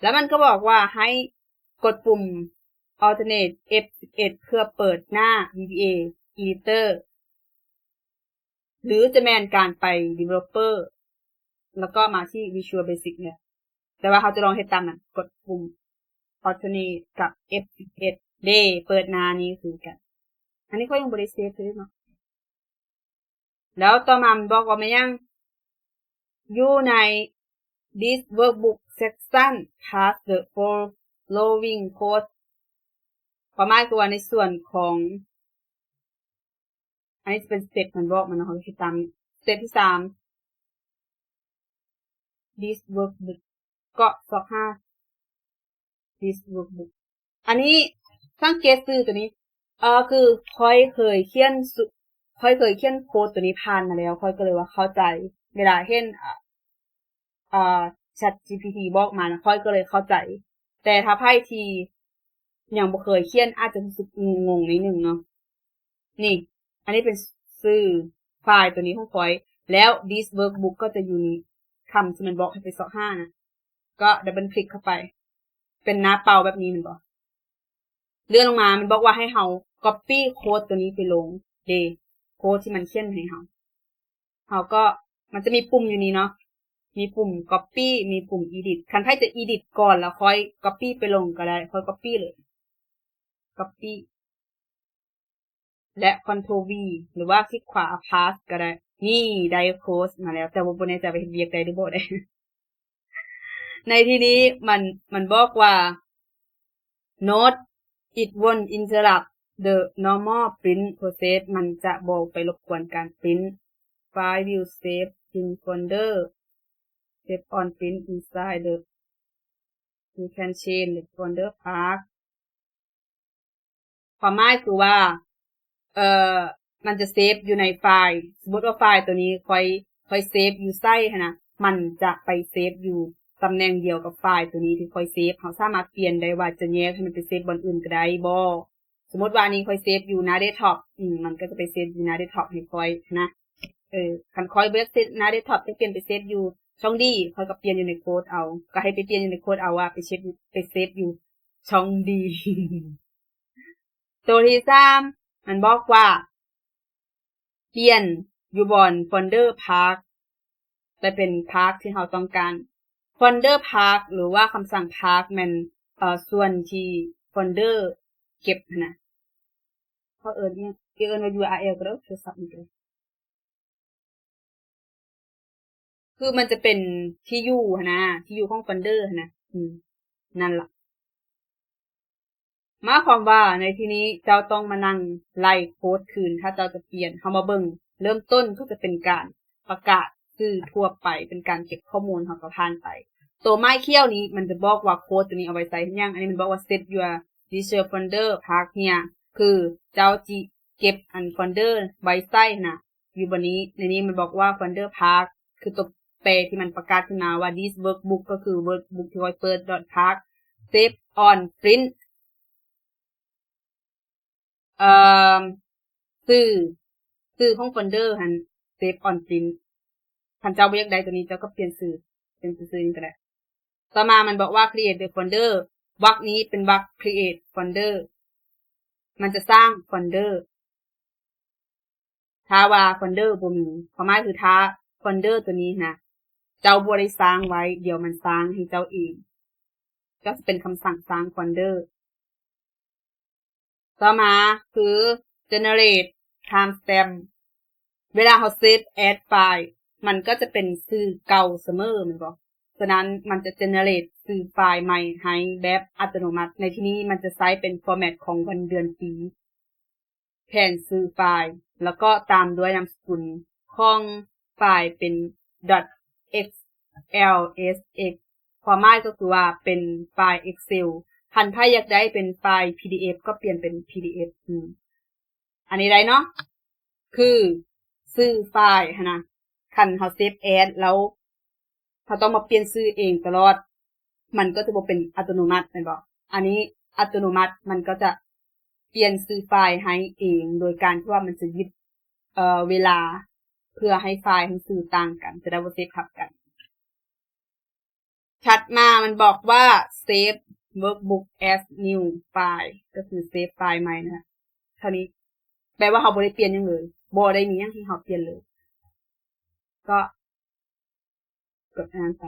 ແລ້ວມັນກໍບອກວ່າໃຫ້ກົດປຸ່ມ Alternate F ສິບເອັດ ເພື່ອເປີດໜ້າ VBA Editor ຫຼືຈະແມ່ນການໄປ Developer ແລ້ວກໍມາທີ່ Visual Basic ເລີຍ ແຕ່ວ່າເຮົາຈະລອງເຮັດຕາມນັ້ນ ກົດປຸ່ມ Alternate ກັບ F ສິບເອັດ ເດ້ ເປີດໜ້ານີ້ຄືກັນ ອັນນີ້ຂ້ອຍຍັງບໍ່ໄດ້ save ເລີຍເນາະ ແລ້ວຕໍ່ມາມັນບອກວ່າແມ່ນຫຍັງ ຢູ່ໃນ This workbook section pass the following code ຄວາມໝາຍຄືວ່າໃນສ່ວນຂອງ ອັນນີ້ຈະເປັນ step ມັນບອກມາເນາະ ເຮົາເຮັດຕາມ step ທີສາມ This workbook ເກາະຊອກຫາ This workbook ອັນນີ້ສັງເກດຊື່ຕົວນີ້ ເອີ ຄືຂ້ອຍເຄີຍຂຽນ ຂ້ອຍເຄີຍຂຽນໂຄດຕົວນີ້ຜ່ານມາແລ້ວ ຂ້ອຍກໍເລີຍວ່າເຂົ້າໃຈ ເວລາເຫັນ ເອີ ChatGPT ບອກມານະ ຂ້ອຍກໍເລີຍເຂົ້າໃຈ ແຕ່ຖ້າໃຜທີ່ຍັງບໍ່ເຄີຍຂຽນ ອາດຈະຮູ້ສຶກງົງໆໜ້ອຍໜຶ່ງເນາະ ນີ້ ອັນນີ້ເປັນຊື່ໄຟລ໌ຕົວນີ້ຂອງຂ້ອຍ ແລ້ວ this workbook ກໍຈະຢູ່ນີ້ ຄຳທີ່ມັນບອກໃຫ້ໄປເສາະຫານະ ກໍ double click ເຂົ້າໄປ ເປັນໜ້າເປົ່າແບບນີ້ແມ່ນບໍ່? ເລື່ອນລົງມາ ມັນບອກວ່າໃຫ້ເຮົາ copy ໂຄດຕົວນີ້ໄປລົງເດ ໂຄດທີ່ມັນຂຽນໃຫ້ເຮົາ ເຮົາກໍ ມັນຈະມີປຸ່ມຢູ່ນີ້ເນາະ ມີປຸ່ມ copy ມີປຸ່ມ edit ຄັນໃຜຈະ edit ກ່ອນ ແລ້ວຄ່ອຍ copy ໄປລົງກໍໄດ້ ຂ້ອຍ copy ເລີຍ copy ແລະ control V ຫຼືວ່າຄລິກຂວາ paste ກໍໄດ້. ນີ້ ໄດ້ໂຄດມາແລ້ວ ແຕ່ວ່າບໍ່ແນ່ໃຈວ່າເຮັດວຽກໄດ້ຫຼືບໍ່ເດ້. ໃນທີ່ນີ້ມັນ ມັນບອກວ່າ note it won't interrupt the normal print process ມັນຈະບໍ່ໄປລົບກວນການ print. File will save in folder save on print inside the you can change the folder path. ຄວາມໝາຍຄືວ່າ ເອີ ມັນຈະເຊບຢູ່ໃນໄຟລ໌ ສົມມຸດວ່າໄຟລ໌ຕົວນີ້ຂ້ອຍ ຂ້ອຍເຊບຢູ່ໃສຫັ້ນນະ ມັນຈະໄປເຊບຢູ່ຕຳແໜ່ງດຽວກັບໄຟລ໌ຕົວນີ້ທີ່ຂ້ອຍເຊບ. ເຮົາສາມາດປ່ຽນໄດ້ວ່າຈະແຍກໃຫ້ມັນໄປເຊບບ່ອນອື່ນກໍໄດ້ບໍ່. ສົມມຸດວ່າອັນນີ້ຂ້ອຍເຊບຢູ່ໜ້າເດັສທັອບ ອືມ ມັນກໍຈະໄປເຊບຢູ່ໜ້າເດັສທັອບໃຫ້ຂ້ອຍຫັ້ນນະ. ເອີ ຄັນຂ້ອຍບໍ່ຢາກເຊບໜ້າເດັສທັອບ ຢາກປ່ຽນໄປເຊບຢູ່ຊ່ອງ D ຂ້ອຍກໍປ່ຽນຢູ່ໃນໂຄດເອົາ ກໍໃຫ້ໄປປ່ຽນຢູ່ໃນໂຄດເອົາວ່າໄປເຊບ ໄປເຊບຢູ່ຊ່ອງ D. ໂຕທີສາມ ມັນບອກວ່າ ປ່ຽນຢູ່ບ່ອນ folder path ໄປເປັນ path ທີ່ເຮົາຕ້ອງການ. Folder path ຫຼືວ່າຄຳສັ່ງ path ແມ່ນ ເອີ ສ່ວນທີ່ folder ເກັບຫັ້ນນະ. ເຂົາເອີ້ນອີ່ຫຍັງ ເອີ້ນວ່າ URL ກໍໄດ້ ໂທລະສັບນີ້ກໍໄດ້ ຄືມັນຈະເປັນທີ່ຢູ່ຫັ້ນນະ ທີ່ຢູ່ຂອງ folder ຫັ້ນນະ. ອືມ ນັ້ນລະ ໝາຍຄວາມວ່າໃນທີ່ນີ້ເຈົ້າຕ້ອງມານັ່ງໄລ່ໂຄດຄືນ ຖ້າເຈົ້າຈະປ່ຽນ. ເຮົາມາເບິ່ງ ເລີ່ມຕົ້ນກໍຈະເປັນການປະກາດຊື່ທົ່ວໄປ ເປັນການເກັບຂໍ້ມູນ ເຮົາກໍຜ່ານໄປ. ໂຕໄມ້ຂຽວນີ້ມັນຈະບອກວ່າໂຄດຕົວນີ້ເອົາໄວ້ໃສ່ເຮັດຫຍັງ. ອັນນີ້ມັນບອກວ່າ set your digital folder path here ຄືເຈົ້າຊິເກັບອັນ folder ໄວ້ໃສຫັ້ນນະ ຢູ່ບ່ອນນີ້. ໃນນີ້ມັນບອກວ່າ folder path ຄືຕົວ ແປທີ່ມັນປະກາດຂຶ້ນມາວ່າ this workbook ກໍຄື workbook ທີ່ຂ້ອຍເປີດ dot path save on print ເອີ ຊື່ ຊື່ຂອງ folder ຫັ້ນ save on print. ຄັນເຈົ້າບໍ່ຢາກໄດ້ຕົວນີ້ ເຈົ້າກໍປ່ຽນຊື່ເປັນຊື່ນີ້ກໍໄດ້. ຕໍ່ມາມັນບອກວ່າ create the folder ວັກນີ້ເປັນວັກ create folder ມັນຈະສ້າງ folder ຖ້າວ່າ folder ບໍ່ມີ ຄວາມໝາຍຄືຖ້າ folder ຕົວນີ້ນະ ເຈົ້າບໍ່ໄດ້ສ້າງໄວ້ ດຽວມັນສ້າງໃຫ້ເຈົ້າເອງ ກໍຈະເປັນຄຳສັ່ງສ້າງ folder. ຕໍ່ມາຄື generate timestamp ເວລາເຮົາ save as file ມັນກໍຈະເປັນຊື່ເກົ່າສະເໝີແມ່ນບໍ່? ສະນັ້ນມັນຈະ generate ຊື່ໄຟລ໌ໃໝ່ໃຫ້ແບບອັດຕະໂນມັດ. ໃນທີ່ນີ້ມັນຈະໃຊ້ເປັນ format ຂອງວັນເດືອນປີ ແທນຊື່ໄຟລ໌ ແລ້ວກໍຕາມດ້ວຍນາມສະກຸນຂອງໄຟລ໌ເປັນ dot xlsx ຄວາມໝາຍກໍຄືວ່າເປັນໄຟລ໌ Excel. ຄັນໃຜຢາກໄດ້ເປັນໄຟລ໌ PDF ກໍປ່ຽນເປັນ PDF ອືມ ອັນນີ້ໄດ້ເນາະ ຄືຊື່ໄຟລ໌ຫັ້ນນະ ຄັນເຮົາ save as ແລ້ວ ເຮົາຕ້ອງມາປ່ຽນຊື່ເອງຕະຫຼອດ ມັນກໍຈະບໍ່ເປັນອັດຕະໂນມັດແມ່ນບໍ່? ອັນນີ້ອັດຕະໂນມັດ ມັນກໍຈະປ່ຽນຊື່ໄຟລ໌ໃຫ້ເອງ ໂດຍການທີ່ວ່າມັນຈະຍຶດ ເອີ ເວລາ ເພື່ອໃຫ້ໄຟລ໌ທັງຊື່ຕ່າງກັນ ຈະໄດ້ບໍ່ເຊບທັບກັນ. ຖັດມາມັນບອກວ່າ save workbook as new file ກໍຄື save ໄຟລ໌ໃໝ່ນະ ເທົ່ານີ້ ແປວ່າເຮົາບໍ່ໄດ້ປ່ຽນຫຍັງເລີຍ ບໍ່ໄດ້ມີຫຍັງໃຫ້ເຮົາປ່ຽນເລີຍ ກໍກົດອັນນັ້ນໄປ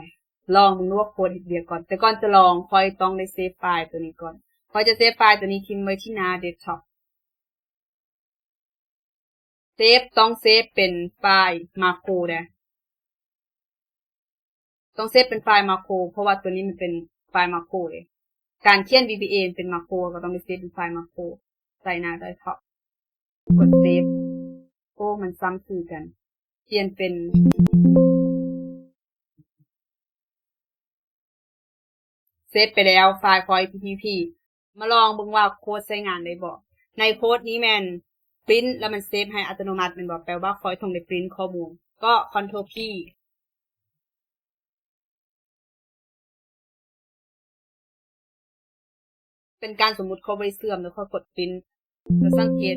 ລອງເບິ່ງດູວ່າໂຄດເຮັດວຽກກ່ອນ. ແຕ່ກ່ອນຈະລອງ ຂ້ອຍຕ້ອງໄດ້ save ໄຟລ໌ຕົວນີ້ກ່ອນ. ຂ້ອຍຈະ save ໄຟລ໌ຕົວນີ້ຖິ້ມໄວ້ທີ່ໜ້າ desktop. save ຕ້ອງ save ເປັນໄຟລ໌ macro ເດ້ ຕ້ອງ save ເປັນໄຟລ໌ macro ເພາະວ່າຕົວນີ້ມັນເປັນໄຟລ໌ macro ເດ້. ການຂຽນ VBA ເປັນ macro ກໍຕ້ອງໄດ້ save ເປັນໄຟລ໌ macro ໃສ່ໜ້າ desktop ກົດ save. ໂອ້ ມັນຊ້ຳຊື່ກັນ ປ່ຽນເປັນ save ໄປແລ້ວ ໄຟລ໌ຂ້ອຍ PPP. ມາລອງເບິ່ງວ່າໂຄດໃຊ້ງານໄດ້ບໍ່. ໃນໂຄດນີ້ແມ່ນ print ແລ້ວມັນ save ໃຫ້ອັດຕະໂນມັດແມ່ນບໍ່? ແປວ່າຂ້ອຍຕ້ອງໄດ້ print ຂໍ້ມູນ ກໍ control P ເປັນການສົມມຸດ ຂ້ອຍບໍ່ໄດ້ເຊື່ອມ ແລ້ວຂ້ອຍກົດ print ແລ້ວສັງເກດ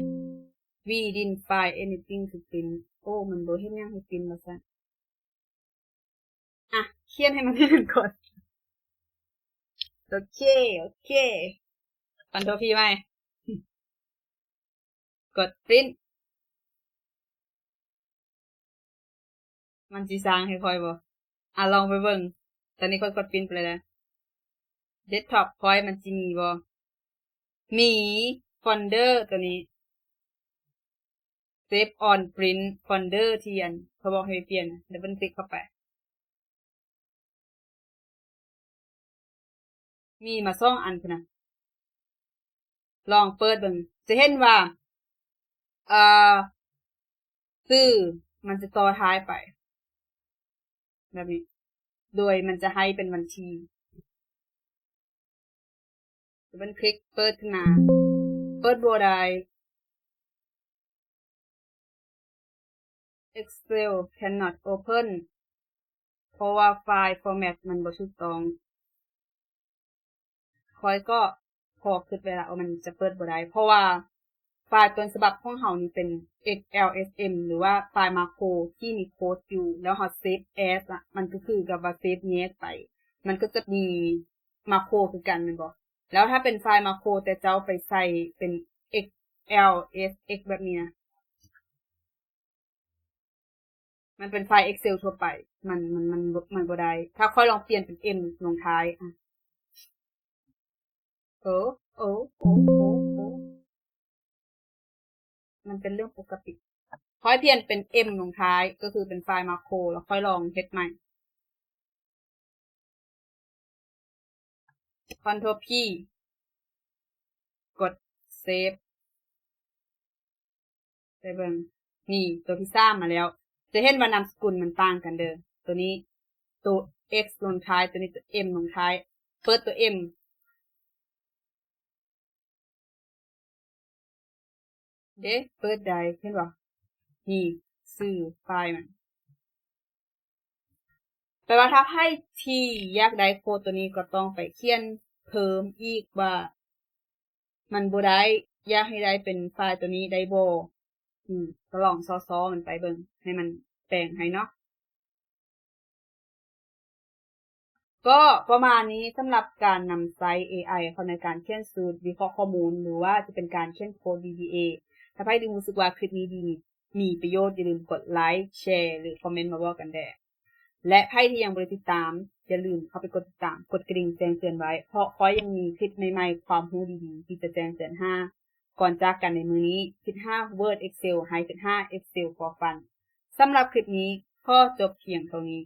We didn't find anything to print. ໂອ້ ມັນບໍ່ເຫັນຫຍັງໃຫ້ປຣິ້ນວ່າຊັ້ນ. ອ່ະ ຂຽນໃຫ້ມັນແມ່ນກ່ອນ. ໂອເຄ ໂອເຄ. Control P ໃໝ່. ກົດ Print. ມັນຊິສ້າງໃຫ້ຂ້ອຍບໍ່? ອ່ະ ລອງໄປເບິ່ງ. ຕອນນີ້ຂ້ອຍກົດ Print ໄປແລ້ວ. Desktop ຂ້ອຍມັນຊິມີບໍ່? ມີ ໂຟນເດີຕົວນີ້ Save on Print ໂຟນເດີທີ່ອັນ ເຂົາບອກໃຫ້ໄປປ່ຽນ Double click ເຂົ້າໄປ. ມີມາສອງອັນພຸ້ນນະ. ລອງເປີດເບິ່ງ ຈະເຫັນວ່າ ເອີ ຊື່ມັນຈະຕໍ່ທ້າຍໄປ ແບບນີ້ ໂດຍມັນຈະໃຫ້ເປັນວັນທີ. Double click ເປີດຂຶ້ນມາ ເປີດບໍ່ໄດ້. Excel cannot open ເພາະວ່າໄຟລ໌ format ມັນບໍ່ຖືກຕ້ອງ. ຂ້ອຍກໍພໍຄິດໄວ້ລະວ່າມັນຈະເປີດບໍ່ໄດ້ ເພາະວ່າໄຟລ໌ຕົ້ນສະບັບຂອງເຮົານີ້ເປັນ XLSM ຫຼືວ່າໄຟລ໌ macro ທີ່ມີໂຄດຢູ່ ແລ້ວເຮົາ save as ອະ ມັນກໍຄືກັບວ່າ save ແຍກໄປ ມັນກໍຈະມີ macro ຄືກັນແມ່ນບໍ່? ແລ້ວຖ້າເປັນໄຟລ໌ macro ແຕ່ເຈົ້າໄປໃສ່ເປັນ XLSX ແບບນີ້ນະ ມັນເປັນໄຟລ໌ Excel ທົ່ວໄປ ມັນ ມັນ ມັນ ມັນບໍ່ໄດ້. ຖ້າຂ້ອຍລອງປ່ຽນເປັນ M ລົງທ້າຍ ອະ ໂອ ໂອ ໂອ ໂອ ໂອ ມັນເປັນເລື່ອງປົກກະຕິ. ຂ້ອຍປ່ຽນເປັນ M ລົງທ້າຍ ກໍຄືເປັນໄຟລ໌ macro ແລ້ວຂ້ອຍລອງເຮັດໃໝ່. Control P ກົດ Save ໄປເບິ່ງ ນີ້ ຕົວທີສາມມາແລ້ວ. ຈະເຫັນວ່ານາມສະກຸນມັນຕ່າງກັນເດີ້ ຕົວນີ້ຕົວ X ລົງທ້າຍ ຕົວນີ້ຕົວ M ລົງທ້າຍ. ເປີດຕົວ M ເດ້ ເປີດໄດ້ ເຫັນບໍ່? ນີ້ຊື່ໄຟລ໌ມັນ. ແປວ່າຖ້າໃຜທີ່ຢາກໄດ້ໂຄດຕົວນີ້ ກໍຕ້ອງໄປຂຽນເພີ່ມອີກວ່າມັນບໍ່ໄດ້ ຢາກໃຫ້ໄດ້ເປັນໄຟລ໌ຕົວນີ້ໄດ້ບໍ່? ອືມ ກໍລອງຊໍໆມັນໄປເບິ່ງ ໃຫ້ມັນແປງໃຫ້ເນາະ. ກໍປະມານນີ້ສຳລັບການນຳໃຊ້ ເອໄອ ເຂົ້າໃນການຂຽນສູດ ວິເຄາະຂໍ້ມູນ ຫຼືວ່າຈະເປັນການຂຽນໂຄດ VBA. ຖ້າໃຜທີ່ຮູ້ສຶກວ່າຄລິບນີ້ດີ ມີປະໂຫຍດ ຢ່າລືມກົດໄລຄ໌ ແຊ ຫຼື ຄອມເມັນມາບອກກັນແດ່ ແລະ ໃຜທີ່ຍັງບໍ່ໄດ້ຕິດຕາມ ຢ່າລືມເຂົ້າໄປກົດຕິດຕາມ ກົດກະດິ່ງແຈ້ງເຕືອນໄວ້ ເພາະຂ້ອຍຍັງມີຄລິບໃໝ່ໆ ຄວາມຮູ້ດີໆ ທີ່ຈະແຈ້ງເຕືອນຫາ. ກ່ອນຈາກກັນໃນມື້ນີ້ ຄິດຫາ Word Excel ໃຫ້ຄິດຫາ Excel for Fun. ສຳລັບຄລິບນີ້ ຂໍຈົບພຽງເທົ່ານີ້.